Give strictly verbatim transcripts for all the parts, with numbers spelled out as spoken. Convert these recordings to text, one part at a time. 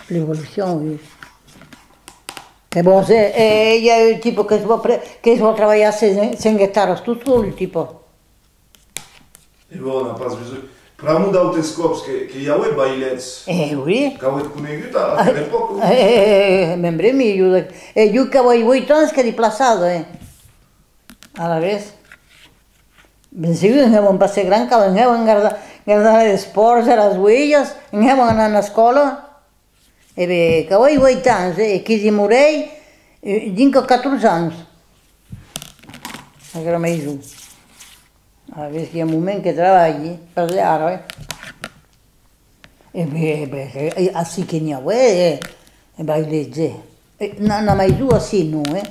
L'evolucion, oui. E bon, se, e i a un tipo que se va pre-, que se va trabalhar cent, cent ectaras tot sol, un tipo. E bon, n'a pas besonh. Pr'amor d'autes còps que, que i avè bailets. Eh oui. Qu'avètz conegut a, a aquela epòca? Eh, eh, eh, me'n bremi, jo, de, eh, jo qu'avè uèit ans que deplaçada, eh. Alavetz, ben segur, anèvan pas se grancar, anèvan gardar, gardar les pòrcs e las oelhas, anèvan anar a l'escòla. E ben, qu'avè uèit ans, eh, e que demorèi, eh, dinc a catorze ans, a aquela maison. Alavetz, i a un moment que trabalhi, per de ara, eh. E ben, e ben, e, e, ací que n'i avè, eh, e bailets, eh. E, n'a, n'a mai jo ací, non, eh.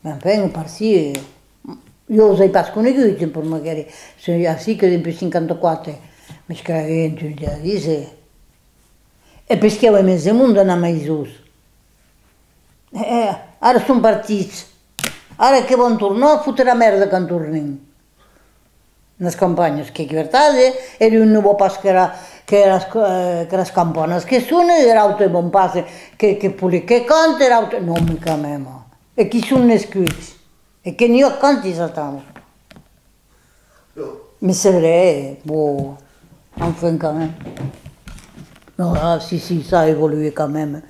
Mais enfin, parcí, eh, jo os ai pas coneguts, eh, per m'aquerre. Soi ací que dempuèi cinquanta-quatre, mes que la gent, tu ja dises. E pesquiava mens de monde a n'a maisons. Eh, eh, ara son partits. Ara que van tornar, fotre la merda quand tornen. Nas campanhas, qu'ei vertat, eh? E l'un non vò pas que, la, que, las, eh, que las campanas que sonen, e l'aute vò pas que, que polet que cante, e l'aute... Non, mais quand même. E qui son nascuts? E que n'i a quantis atant? Mais c'est vrai, bon, enfin quand même. Non, ah, si, si, ça a évolué quand même.